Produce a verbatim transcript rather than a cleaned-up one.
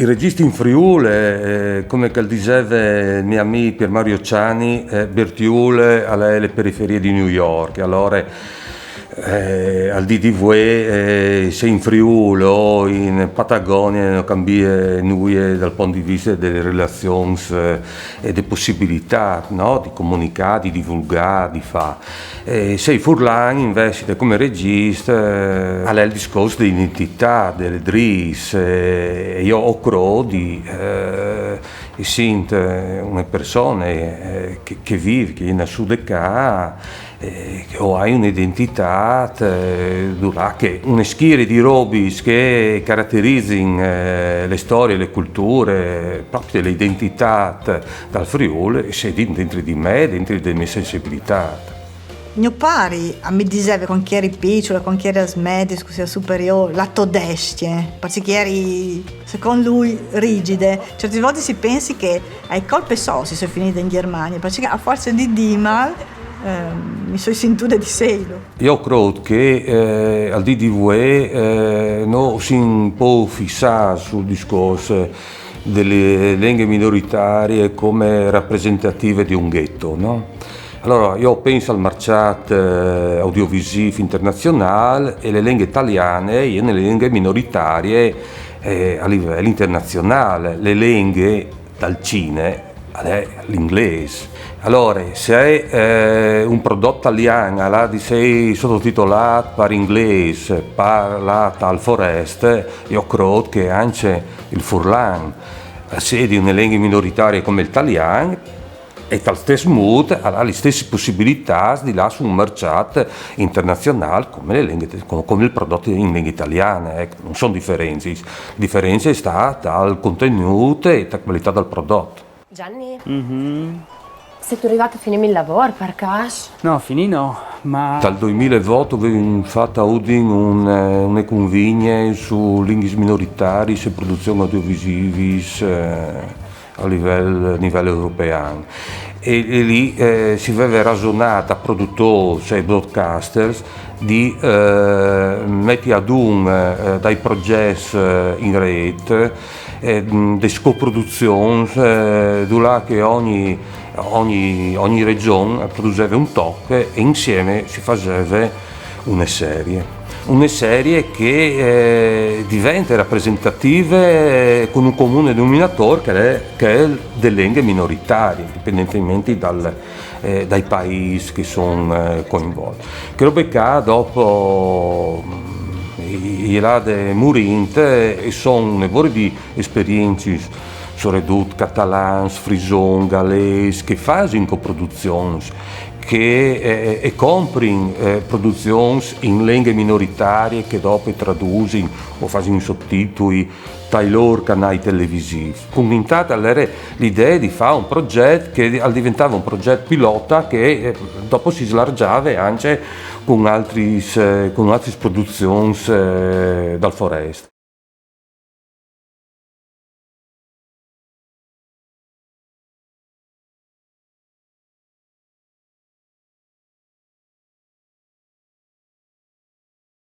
Il registro in Friuli, eh, come che diceva il mio amico Pier Mario Ciani, eh, Bertiule alle periferie di New York, allora eh, al dì di vuê, eh, se in Friuli o in Patagonia non cambia nulla dal punto di vista delle relazioni eh, e delle possibilità no? Di comunicare, di divulgare, di fare. E se i furlan invece come regista eh, è il discorso dell'identità, delle dris, eh, e io ho crodi, eh, e sento una persona eh, che, che vive, che è nassuta qua, eh, o hai un'identità eh, dove che una schiera di robe che caratterizzano eh, le storie, le culture, proprio l'identità dal Friuli, se dentro di me, dentro delle mie sensibilità. Mio pari mi diceva quando eri piccolo, quando eri a medie, scusa, superiore, la todesche, perché eri, secondo lui, rigide. Certe volte si pensi che ai colpe so si sono finite in Germania, perché a forza di Dimal eh, mi sono sentita di selo. Io credo che eh, al D D V E eh, non si può fissare sul discorso delle lingue minoritarie come rappresentative di un ghetto, no? Allora, io penso al mercato eh, audiovisivo internazionale e le lingue italiane e nelle lingue minoritarie eh, a livello internazionale. Le lingue dal cine è l'inglese. Allora, se eh, un prodotto italiano ha di essere sottotitolato per inglese, parlato al forest, io credo che anche il furlan, se di una lingua minoritaria come l'italiano, e tal stesso modo ha le stesse possibilità di lasciare un mercato internazionale come, le lingue, come il prodotto in lingua italiana. Ecco, non sono differenze, la differenza è stata al contenuto e alla qualità del prodotto. Gianni? Mm-hmm. Sei tu arrivato a finire il lavoro per caso? No, finì no, ma... Dal duemilaotto abbiamo fatto a Udin un, eh, una convegna su linguis minoritaris e produzioni audiovisivis eh, a livello, a livello europeo. E, e lì eh, si aveva ragionato a produttori e broadcasters di eh, mettere ad un eh, dai progetti eh, in rete eh, di coproduzioni eh, dove che ogni, ogni, ogni regione produceva un tocco e insieme si faceva una serie. Una serie che eh, diventa rappresentativa con un comune denominatore che è, che è delle lingue minoritarie, indipendentemente dal, eh, dai paesi che sono eh, coinvolti. Che robe qua dopo i là de Murint e sono una vore di esperienze soredut catalans, frison, galles, che fasin coproduzions, che eh, e comprin eh, produzions in lenghe minoritarie che dopo tradusin o fasin sottitoli tai loro canali televisivi. Cumintata era l'idea di fare un progetto che diventava un progetto pilota che eh, dopo si slargiava anche con altre, eh, con altre produzioni eh, dal forest.